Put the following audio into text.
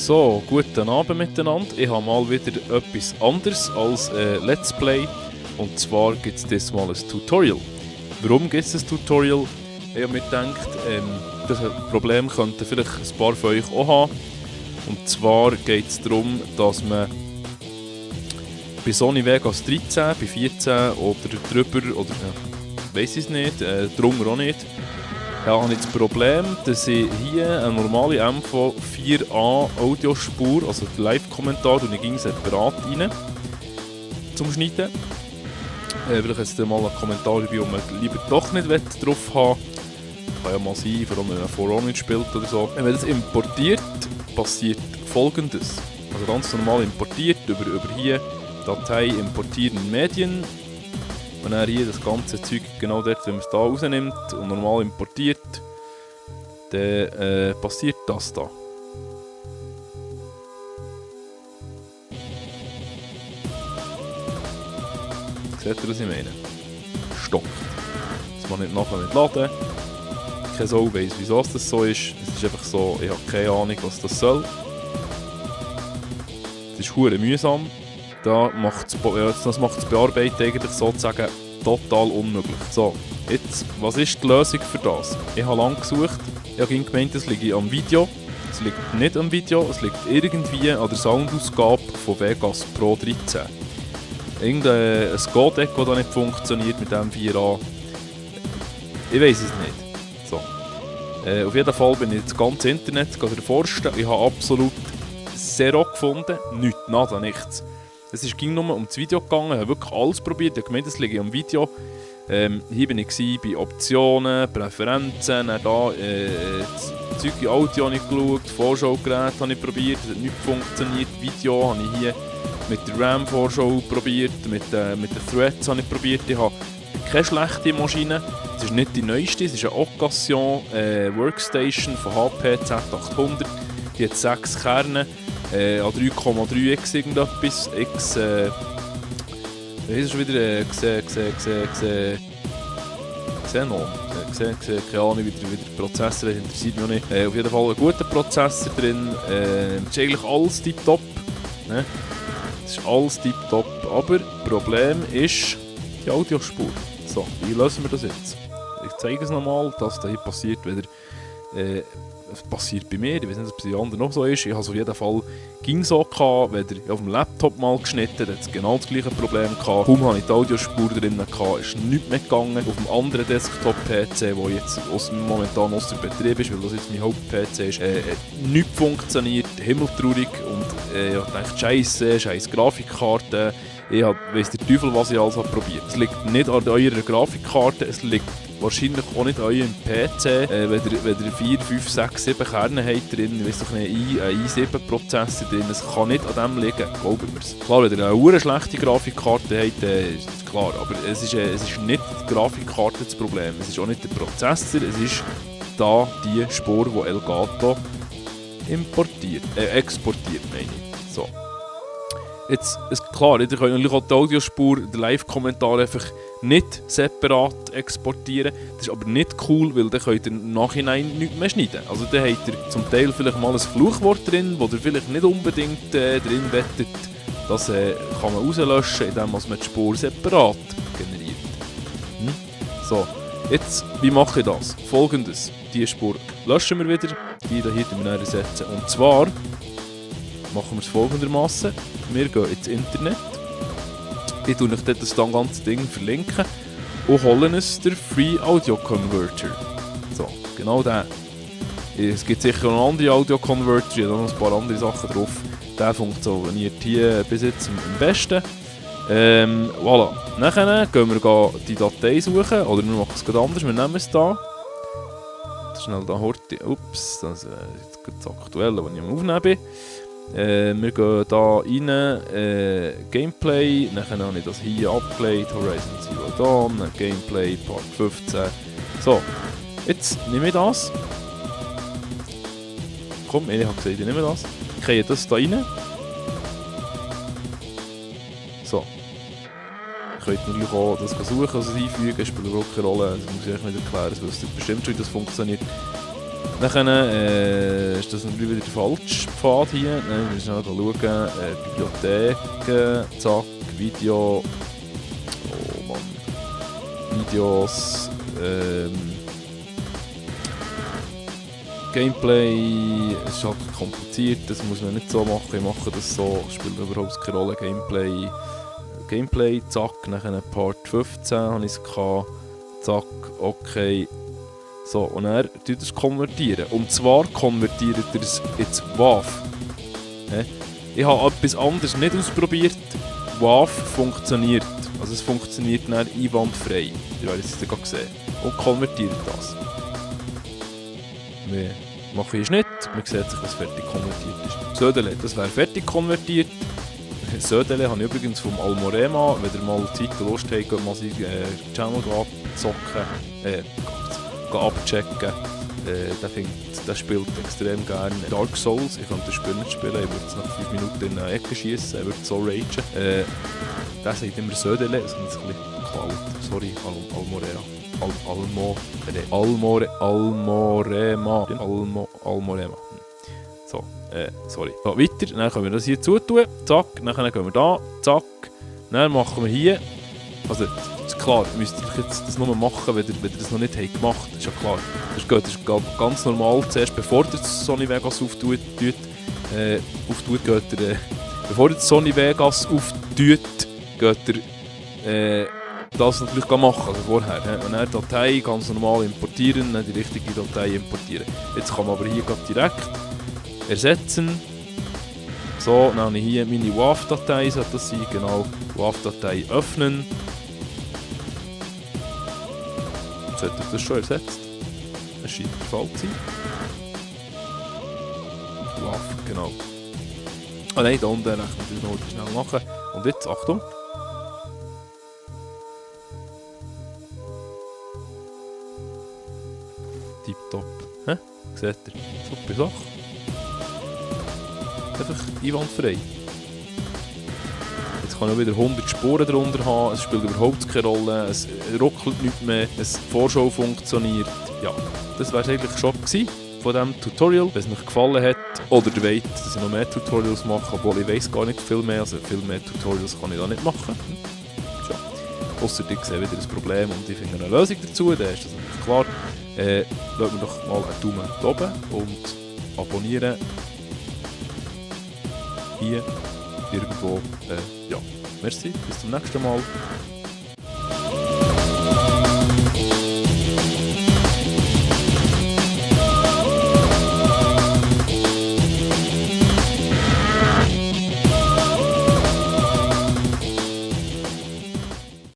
So, guten Abend miteinander. Ich habe mal wieder etwas anderes als Let's Play. Und zwar gibt es diesmal ein Tutorial. Warum gibt es ein Tutorial? Ich habe mir gedacht, das Problem könnten vielleicht ein paar von euch auch haben. Und zwar geht es darum, dass man bei Sony Vegas 13, bei 14 oder drüber, oder weiss ich es nicht, drunter auch nicht, ja, habe ich das Problem, dass ich hier eine normale MV4A Audiospur, also den Live-Kommentar, und ich ging separat rein zum Schneiden. Weil ich jetzt mal einen Kommentar dabei, wo man lieber doch nicht drauf haben will. Kann ja mal sein, vor allem wenn man vorher nicht spielt oder so. Wenn man das importiert, passiert Folgendes. Also ganz normal importiert, über hier, Datei importieren Medien. Und dann hier das ganze Zeug genau dort, wenn man es da rausnimmt und normal importiert, dann passiert das da. Seht ihr, was ich meine? Stockt. Das kann ich nachher nicht laden. Keine Sau weiss, wieso das so ist. Es ist einfach so, ich habe keine Ahnung, was das soll. Es ist verdammt mühsam. Das macht das Bearbeiten eigentlich sozusagen total unmöglich. So, jetzt, was ist die Lösung für das? Ich habe lange gesucht. Ich habe gemeint, es liegt am Video. Es liegt nicht am Video, es liegt irgendwie an der Soundausgabe von Vegas Pro 13. Irgendein Codec, das da nicht funktioniert mit dem 4A. Ich weiß es nicht. So. Auf jeden Fall bin ich das ganze Internet erforscht. Ich habe absolut zero gefunden. Nichts, nada, nichts. Es ging nur um das Video gegangen, ich habe wirklich alles probiert. Ich habe gemeint, es liegt am Video. Hier war ich bei Optionen, Präferenzen, dann da das Zeug in Audio habe ich geschaut, Vorschaugerät habe ich probiert, es hat nicht funktioniert. Video habe ich hier mit der RAM-Vorschau probiert, mit den Threads habe ich probiert. Ich habe keine schlechte Maschine, es ist nicht die neueste, es ist eine Occasion Workstation von HP Z800. Die hat 6 Kerne. An 3,3x irgendetwas, x, wie heisst es schon wieder, Xenon, keine Ahnung, wie der Prozessor ist, interessiert mich auch nicht. Auf jeden Fall ein guter Prozessor drin, ist eigentlich alles tipptopp, ne? Es ist alles tipptopp, aber das Problem ist die Audiospur. So, wie lösen wir das jetzt? Ich zeige es nochmal, dass da hier passiert, wenn es passiert bei mir, ich weiß nicht, ob es bei anderen noch so ist. Ich habe es auf jeden Fall so gehabt, wenn ich auf dem Laptop mal geschnitten habe, hat es genau das gleiche Problem gehabt. Kaum hatte ich die Audiospur drin, ist nichts mehr gegangen. Auf dem anderen Desktop-PC, der jetzt momentan ausser Betrieb ist, weil das jetzt mein Haupt-PC ist, nichts funktioniert, himmeltraurig. Und ich dachte, scheiß Grafikkarte. Ich weiss der Teufel, was ich alles probiert habe. Es liegt nicht an eurer Grafikkarte, es liegt wahrscheinlich auch nicht an eurem PC. Wenn ihr 4, 5, 6, 7 Kerne habt drin, ich weiss doch nicht, ein i7-Prozessor drin, es kann nicht an dem liegen, glauben wir es. Klar, wenn ihr eine schlechte Grafikkarte habt, ist das klar, aber es ist nicht die Grafikkarte das Problem, es ist auch nicht der Prozessor, es ist da die Spur, die Elgato exportiert, meine ich. So. Jetzt ist klar, ihr könnt natürlich auch die Audiospur, den Live-Kommentar einfach nicht separat exportieren. Das ist aber nicht cool, weil dann könnt ihr im Nachhinein nichts mehr schneiden. Also dann habt ihr zum Teil vielleicht mal ein Fluchwort drin, das ihr vielleicht nicht unbedingt drin wettet. Das kann man rauslöschen, indem man die Spur separat generiert. So, jetzt, wie mache ich das? Folgendes, diese Spur löschen wir wieder, die hier wir ersetzen. Und zwar machen wir es folgendermaßen. Wir gehen ins Internet. Ich tue euch dort das ganze Ding verlinken und holen es der Free Audio Converter. So, genau der. Es gibt sicher noch andere Audio Converter, ich habe noch ein paar andere Sachen drauf. Der funktioniert hier bis jetzt am besten. Voilà. Nachher gehen wir die Datei suchen, oder wir machen es gerade anders, wir nehmen es da. Schnell da Horti. Ups, das ist das Aktuelle, was ich am Aufnehmen bin. Wir gehen hier rein, Gameplay, dann habe ich das hier abgelegt, Horizon Zero Dawn, Gameplay, Part 15. So, jetzt nehme ich das. Komm, ich habe gesagt, ich nehme das. Ich gehe das hier rein. So. Ihr könnt natürlich auch das suchen, also einfügen, spielt überhaupt keine Rolle, das muss ich euch nicht erklären, das wisst ihr bestimmt schon, wie das funktioniert. Dann ist das natürlich wieder der falsche Pfad hier. Nein, wir müssen schnell schauen. Bibliotheken, zack, Video. Oh Mann. Videos. Gameplay. Es ist halt kompliziert, das muss man nicht so machen. Ich mache das so, spielt überhaupt keine Rolle. Gameplay, zack. Dann Part 15 habe ich es gehabt. Zack, okay. So, und er tut es konvertieren. Und zwar konvertiert er es ins WAV. Ich habe etwas anderes nicht ausprobiert. WAV funktioniert. Also es funktioniert dann einwandfrei. Ihr werdet es gerade sehen. Und konvertiert das. Wir machen einen Schnitt. Man sieht sich, was fertig konvertiert ist. Södele, das wäre fertig konvertiert. Södele habe ich übrigens vom Almorema. Wenn ihr mal Zeit und Lust habt, geht mal seinen Channel abchecken. Der spielt extrem gerne Dark Souls. Ich könnte das Spiel nicht spielen, ich würde es nach 5 Minuten in eine Ecke schießen, er würde so ragen. Der sagt immer Södele, das habe ich ein bisschen geklaut. Sorry, Almorema. So, sorry. So, weiter, dann können wir das hier zutun. Zack, dann gehen wir da, zack. Dann machen wir hier. Also, klar, ihr müsst das nur machen, wenn ihr das noch nicht gemacht habt. Das ist ja klar. Das ist ganz normal. Zuerst, bevor ihr Sony Vegas auftut, bevor ihr Sony Vegas auftut, geht ihr das natürlich machen, also vorher. Und dann die Datei ganz normal importieren, dann die richtige Datei importieren. Jetzt kann man aber hier direkt ersetzen. So, dann habe ich hier meine WAV-Datei, sollte das sein, genau. WAV-Datei öffnen. Jetzt hat er das schon ersetzt. Das scheint der Fall zu sein. WAV, genau. Ah nein, da unten rechnen wir noch schnell machen. Und jetzt, Achtung. Tipptopp. Hä? Seht ihr? Super Sache. Einfach einwandfrei. Jetzt kann ich wieder 100 Spuren darunter haben, es spielt überhaupt keine Rolle, es ruckelt nicht mehr, es Vorschau funktioniert. Ja, das wäre es eigentlich schon gewesen von diesem Tutorial. Wenn es euch gefallen hat oder ihr wollt, dass ich noch mehr Tutorials mache, obwohl ich weiss gar nicht viel mehr, also viel mehr Tutorials kann ich da nicht machen. Tja. Ausser ich sehe wieder das Problem und ich finde eine Lösung dazu, dann ist das natürlich klar. Lasst mir doch mal einen Daumen oben und abonnieren. Hier, irgendwo. Ja, merci, bis zum nächsten Mal.